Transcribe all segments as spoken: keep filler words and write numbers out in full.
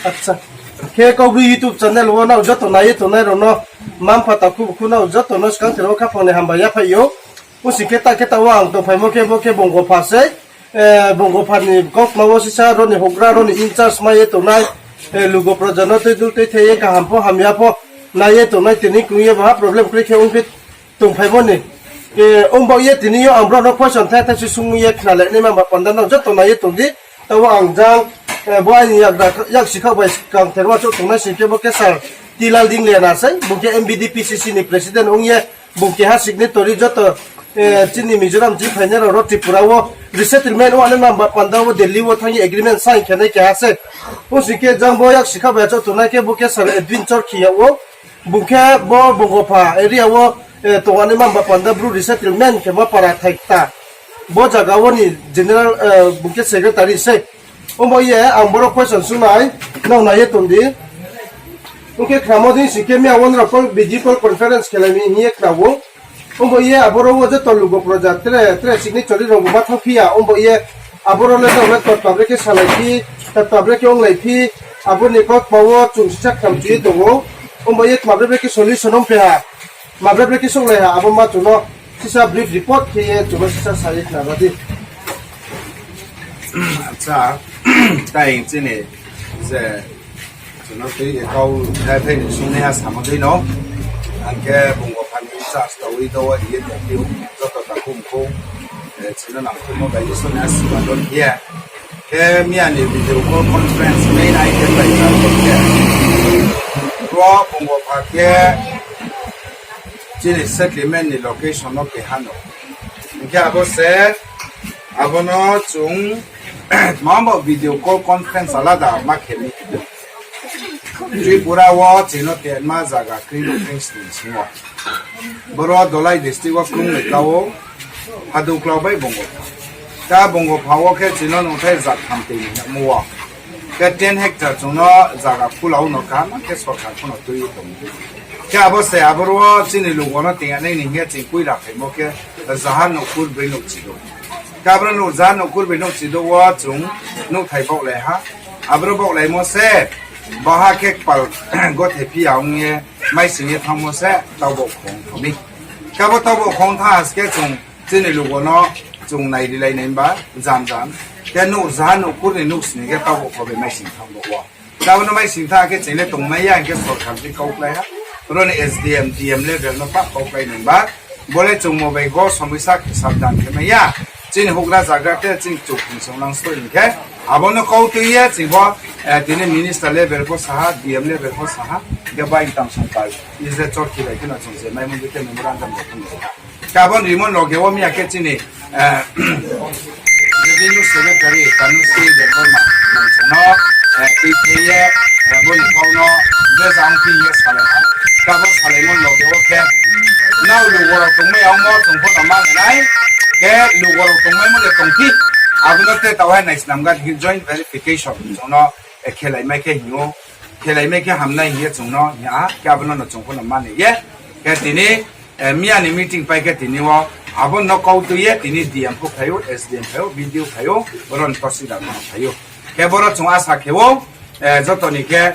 Acha. Khe Kaubru YouTube channel wo nrao joto nai ye tongnai rao no, mma-mpha takhu bukhu nrao joto no skangther wo khaphang ni hambai yaphaih ou. Ong sing khe ta khe taoh wo ang tongphaimo khe bo khe Bongopha sei. Bongopha ni kautma wo sisa ro ni houhgra, ro ni in-charge mai ye tongnai, lugo proja no tuidul tuithai ye kaham pho hamya pho nai ye tongnai, tini krung ye baha problem kroi khe ongphi tongphaimo ni. Ong baoh ye tini yo ang brao no question thai thai se sung ye khnalai naima ba panda nrao joto nai ye tong di. Taoh wo ang jang, bo aini yaksi khaoh bai skangther wo achouh tongnai sing khe bo khe Sir T Lal Dinglena sei, bung khe M B D P C C ni president ong ye, bung keha signatory joto, chini Mizoram chini phainai rao ro Tripura wo resettlement ong naima ba panda wo Delhi wo thanng ye agreement sign khe nai keha sei. Ong sing khe jang bo yaksi khaoh bai achouh tongnai khe bo khe Sir Edwin Chorkhi yag ou. Bung khe bo Bongopha area wo tong naima ba panda Bru resettlement khemo para thai kta. Bo zaga wo ni general, bung khe secretary sei. Ong baoh ye ang boro question sungnai, nrao nai ye tong di. Ong khe khnamo dei sing khe miya wo nrao call, video call conference khelai mi hing ye khna ou. Ong baoh ye aboro wo joto lugo proja tre tre signi chori rao bo ma thanngphi ya. Ong baoh ye aboro le nrao le tatpa bre khe salai phi, tatpa bre khe onglai phi, abo ni kautma wo chung sisa khnam chu ye tong ou. Ong baoh ye tma bre bre khe solution ong phi ha, tma bre bre khe souhlai ha, abo ma chung no sisa brief report khe ye chung no sisa sa ye khna ra di. Acha, tai chini je chung no tui ye kau thai thai ni sungnaiha samo dei no, ang khe Bongopha ni in-charge taoh wo do wo hing ye tong phi ou, joto takhu mkhu, chini nangkhruhmo bai ye sungnaiha sima do hing ye. Khe miya ni video call conference main item bai khe, ro Bongopha khe chini settlement ni location no keha no. Hing khe abo se, abo no chung tma bo video call conference alada ma khe mi. Tripura wo chini no tenma zaga kroi no kroi sni sing ou. Boro Dhalai district wo krung ni ka ou, Haduklau bai Bongopha. Khe Bongopha wo khe chini no nungthai rza tham tei ni hingmo wo. Khe ten hectare chung no zaga khula wo no kaham khe sorkar pho no tui ye tong ou. Khe abo se aboro wo chini lugo no tong ya nai ni hing ye ching poila phaimo khe rzaha nouhkur broi nouhchi do. Khe aboro nouh rzaha nouhkur broi nouhchi do wo chung nouhthai baohlai ha. Aboro baohlaimo se baha khe kpal gothai phi ya ong ye maising ye thanngmo se taobo khong thanng mi. Khe abo taobo khong thanng ha se khe chung chini lugo no chung nairilai nai ba jan jan. Khe nouh rzaha nouhkur ni nouhsni khe taobo kho bai maising thanng bo wo. Khe abo no maising thanng khe ching le tongmai ya hing khe sorkar di kau klái ha. Ro ni S D M, D M level no pah kau klái nai ba. Bo le chung mo bai go somoisa khe sabdan khe mai ya. Chini houhgra zagra te chini chuk hing song nang soi hing khe. Abo no kau tui ye ching bo, tini minister level pho sa ha, D M level pho sa ha. Hing khe bai tang song pal. Ije Chorkhi bai khe no chung je maimo di khe memorandum bo phung ha. Khe abo ni rimo loge wo miya khe chini, revenue secretary Tanusri Debbarma, nung chung no, tui khe ye, bo ni kau no, beza ong phi ye salai ha. Khe abo salaimo loge wo khe, nrao lugo rao tongmai ya ongmo chung pho no ma nai nai, khe lugo rao tongmaimo de tong phi, abo no te taoh hai naisnam ga joint verification chung no, khelai mai khe hing ou, khelai mai khe hamnai hing ye chung no hing ha, khe abo no no chung pho no ma nai ye, khe tini, miya ni meeting pai khe tini wo, abo no kau tui ye tini D M pho phai ou, S D M phai ou, B D O phai ou, boro ni tahsildar pho no phai ou. Khe boro chung asa khe ou, joto ni khe,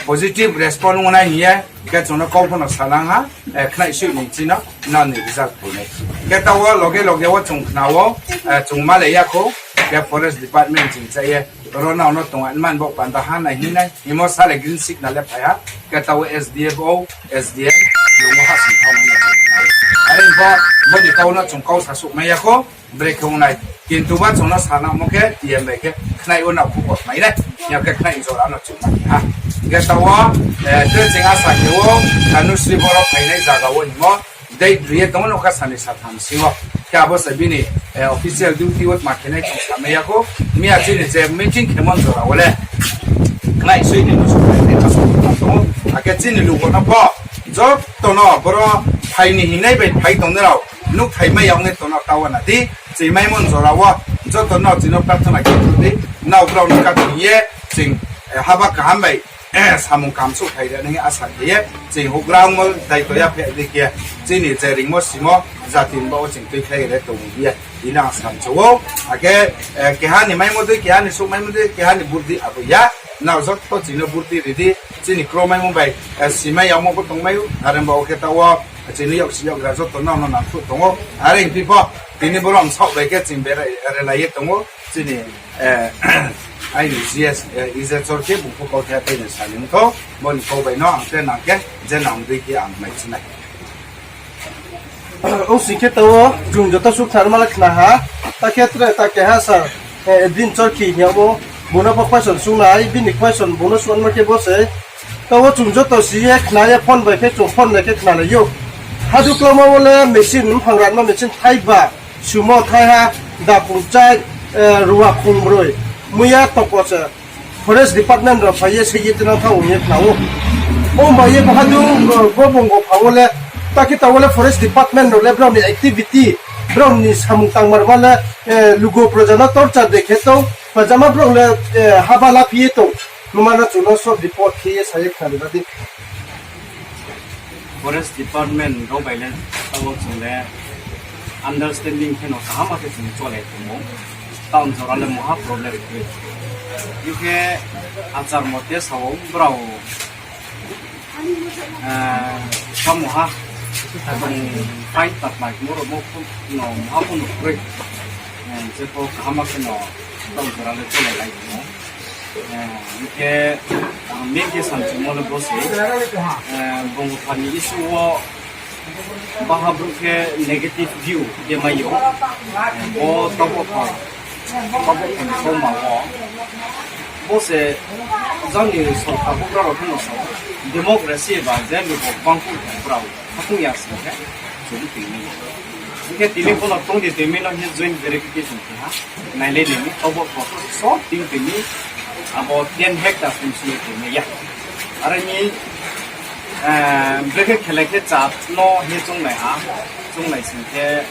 positive response ong nai hing ye, khe chung no kau pho no sanang ha, khnai sui ni chini no, nrao ni result phai nai. Khe taoh wo loge loge wo chung khna ou, chung malai ya khou, khe forest department ching cha ye, ro nrao no tong man bo panda ha nai hing nai, hingmo sa le green signal le phai ha, khe taoh wo S D F O, S D M, rung wo ha sing thanng nai. Are pho, bo ni kau no chung kau sasuh mai ya khou, brekhe ong nai. Kintu ba chung no sanamo khe, D M bai khe, khnai wo nrao khupor mai nai. Hing khe khnai jora no chung mai ha. Khe taoh wo, tre ching asa khe ou, Tanusri boro phainai zaga wo hingmo, date ri ye tongmo no kha sani satham sing ou. Khe abo se bini, official duty wo tma khe nai chung samai ya khou. Miya chini je meeting khemo jora wo le. Khnai sui ni no sung nai tong ou. Akhe chini lugo no pho, joto no boro phai ni hingnai bai phai tongnai rao, nouhthai mai ya ong ye tong no taoh wo na di, ching maimo jora wo, joto no ching no prarthana khe di, nrao brao no kha thing ye, ching, haba kaham bai, samung kaham souhphai ri nai hing asa khe ye, ching houhgra ongmo daito ya phe di khe, chini je ringmo simo, jati ni baoh wo ching tuikhlai ye le tong ye, hing ye ang samchu ou, akhe, keha ni maimo dei, keha ni souhmaimo dei, keha ni budi abo ya, Nrao joto chini burti ri di, chini kromaimo bai, simai yamo pho tongmai ou, are ba wo khe taoh wo, chini yaksi yakgra joto nrao no nangkhruh tong ou, are hingphi pho, tini boro msaoh bai khe ching berai, relai ye tong ou, chini, aini G S, Eze Chorkhi bung pho kauthai tini sani ong thou, bo ni kau bai no ang tre nang khe, je nang dei khe ang mai chinai. Ong sing khe taoh wo, chung joto sukhnarma le khna ha, ta khe tre ta keha sir, Edwin Chorkhi hing yagmo, bung no pho question sungnai, bini question bung no sunma khe bo se, taoh wo chung joto si ye khna ye phone bai khe chung phone bai khe khnalai ou. Hadu klauma wo le machine, mphang ranma machine thaiba, sumo thaiha, dakhung chai, ruwa khung broi, muiya toko se. Forest department rao phai ye se ye tinang thang ong ye khna ou. Bo bai ye bo hadu, bo Bongopha wo le, ta khe taoh wo le forest department rao le brao ni activity, brao ni samung tangmarma le, lugo proja no torture de khe tong, pajama brao le, haba laphi ye tong. Numa no chung no short report khe ye sa ye khnari ba di. Forest department rao bai le taoh wo chung le understanding khe no kaham khe chung cholai tong ou. Taoh jora le moha problem kroi. Hing khe achar mote sa ou brao, samoha, chung fight tatmai mo rao mo pho no moha pho no kroi. Je pho kaham khe no taoh jora le cholai lai tong ou. Hing khe ang main khe samchungmo le bo se, Bongopha ni issue wo baha brouh khe negative view de mai ou. Bo taoh wo pho, taoh wo pho ni kauma wo. Bo se jang ni sorkar bo brao rao pho no sa ou. Democracy ba je ni bo bangkuh brao khatung ya sing khe, chung tini. Hing khe tini pho no tong di tini no hing ye joint verification khe ha. Nailai di mi, taoh bo pho so tini tini. Abo ten hectares ni simi tini ya. Are ni, brekhe khelai khe chat no hing ye choungnai ha. Choungnai sing khe,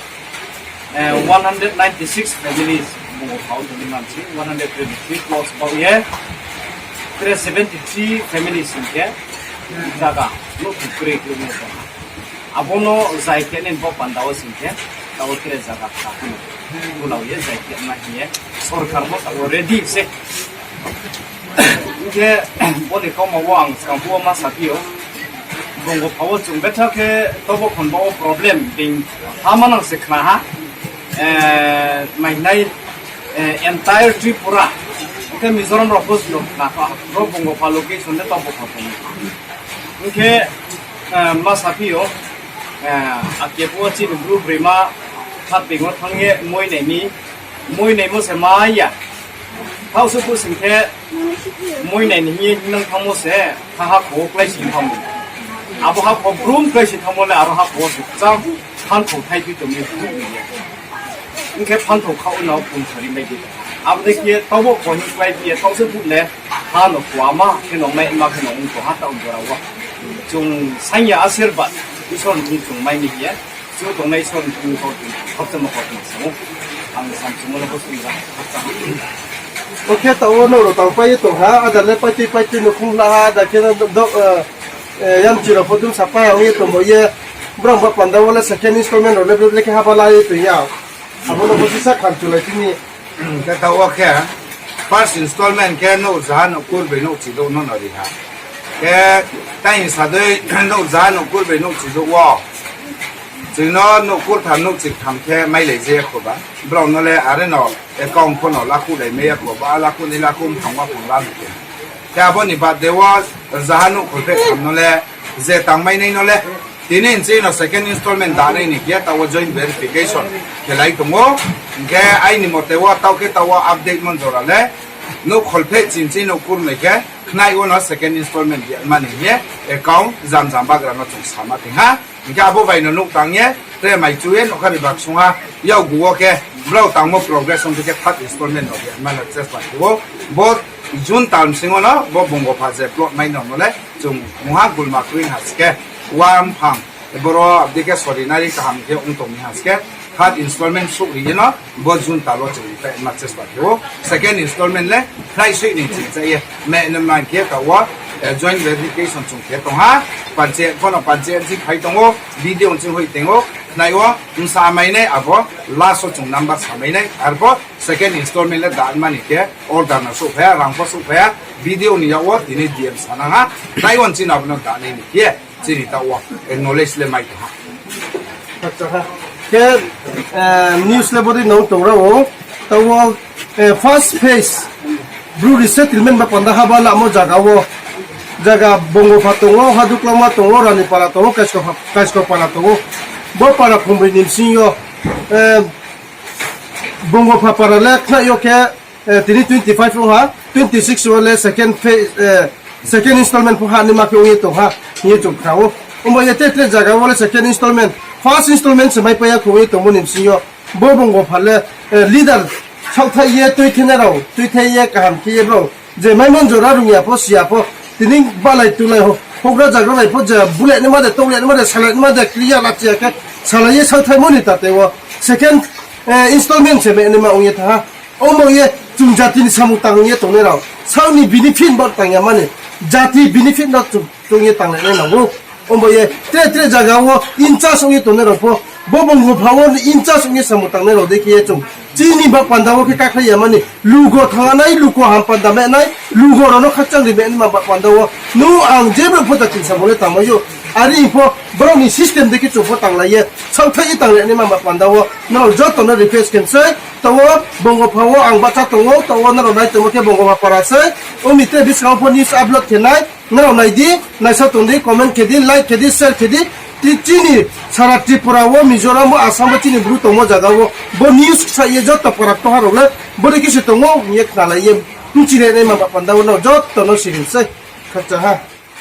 one hundred ninety six families Bongopha wo tongni mansi, one hundred twenty three plots baoh ye, tre seventy three families hing khe zaga nouhkhong kroi kroi no tong ha. Abo no zai khe nini bo panda wo sing khe, taoh wo tre zaga kha pho no, bulao ye zai khe ma hing ye, sorkar bo taoh wo ready se. Hing khe, bo ni kauma wo ang skang phuh wo ma saphi ou. Bongopha wo chung betha khe taoh bo khon ba wo problem being ha manang se khna ha. Mainai, entire Tripura. Hing khe Mizoram rao pho chung khna kha, ro Bongopha location le taoh bo khon tong. Hing khe, ma saphi ou, ake phuh wo chini bru broima khatbeing wo thanng ye moi nai mi, moi naimo se mai ya. Thaoh se phuh sing khe, moi nai ni hing ye hingnang thanngmo se, ha hakho wo kláisi thanngmo. Abo hakho brum kláisi thanngmo le aro hakho wo se kchang phanthou thaiphi tong mi, buh ni ya. Hing khe phanthou khaoh no pung sari mai di. Abo dei khe taoh bo kho hing kláiphi ye thaoh se phuh le, ha no kuama khe no mai ma khe no ong tong ha taoh jora wo. Chung saing ya asirbad, Isor ni chung mai ni ye. Chung tongnai Isor ni thing kau chung khakchangma kau chung sa ou. Ang samchungmo le bo sung ra khakchang. Bo khe taoh wo nouh rao tangpai ye tong ha, ada le paitui paitui nouhkhong la ha, ada khe yamchi rao pho dum sapai ong ye tongbo ye. Brao ba panda wo le second installment rao le bre bre khe haba la ye tong ya. Abo no bo sisa khamchulai tini. Khe taoh wo khe first installment khe nouh zaha nouh kurbroi nouh chidouh no no ri ha. Khe tang sa dei nouh zaha nouh kurbroi nouh chidouh wo, chini no nouh kurtham nouh chiktham khe mailai je ya kho ba. Brao no le are no account pho no lakhouhlai mai ya kho ba, lakhouh ni lakhouh mphang wa phang la no khe. Khe abo ni bade wo zaha nouh kholphehtham no le, je tangmainai no le, tini nching no second installment danai ni khe taoh wo joint verification khelai tong ou. Hing khe aini mote wo taoh khe taoh wo update mon jora le, nouh kholpheh chinching nouh kurnoi khe, khnai wo no second installment ri mani hing ye, account jam jam bagra no chung sama thing ha. Hing khe abo bai no nouh tang ye, tre mai chu ye nougkha ri bak sung ha, yakgu wo khe, brao tangmo progress ong khe third installment no ri mani chesta khe ou. Bo June tal bsing wo no bo Bongopha je plot mai no no le, chung mungha gulma kroi ha se khe, wa mphang, boro abdi khe sori nari kaham khe ong tong mi ha se khe, third installment souh ri ye no, bo June tal wo chung ri pai ma chesta khe ou. Second installment le, khnai soih ni ching cha ye, me ne man khe taoh wo, joint verification chung khe tong ha, panchayat pho no panchayat ching phai tong ou, B D O ching hoih tong ou, Khnai wo bsa mai nai abo last wo chung number samai nai. Arphuh second installment le da mani khe order no souhphai ya, rang pho souhphai ya, video ni yak wo tini D M sanang ha. Taiwan chini abo no da nai ni khe chini taoh wo acknowledge le mai tong ha. Khe, news le bodei no tong ra ou. Taoh wo, first phase Bru resettlement ba panda haba lamo zaga wo, zaga Bongopha tong ou, Haduklama tong ou, Ranipara tong ou, Kaiskopha-, Kaiskopara tong ou. Bo para khongbroi ni bsing yo, Bongopha para le khnai yo khe, tini twenty five ong ha, twenty six wo le second phase, second installment pho ha naima khe ong ye tong ha hing ye chung khna ou. Omo ye tre tre zaga wo le second installment, first installment se maipai ya khe ong ye tongmo ni bsing yo bo Bongopha le leader saohthaih ye tuithenai rao, tuithai ye kaham khe ye brao je maimon jora rung ya pho, si ya pho, tini balai tulai houhgra zagra bai pho je bulai naima de, tolai naima de, salai naima de, kri ya lachi ya khe salai ye saohthaihmo ni tate wo second installment se mai naima ong ye thanng ha. Omo ye chung jati ni samung tang ye tongnai rao, saoh ni benefit bo tang ya mani, jati benefit no chung, chung ye tanglai nai nang ou. Omo ye tre tre zaga wo in charge ong ye tongnai rao pho, bo Bongopha wo in charge ong ye samung tangnai rao dei khe ye chung chini ba panda wo khe kakhlai ya mani, lugo thanng nai, lugo ham panda mai nai, lugo rao no khakchang ri mai naima ba panda wo nung ang je brouh pho jati ni samung le tangmai ou. Are pho brao ni system dei khe chung pho tanglai ye saohthaih ye tanglai naima ba panda wo nrao joto no request khe sei. Taoh wo Bongopha wo ang bahcha tong ou, taoh wo nrao nai tongmo khe Bongopha para sei. Ong mi tre buskang pho news upload khe nai, nrao nai di, naisa tong di, comment khe di, like khe di, share khe di. Chini sara Tripura wo, Mizoram wo, Assam wo chini Bru tongmo zaga wo bo news ksa ye joto para ktoha rao le bodei khe se tong ou hing ye khnalai ye bchilai naima ba panda wo nrao joto no siring sei. Khakchang ha.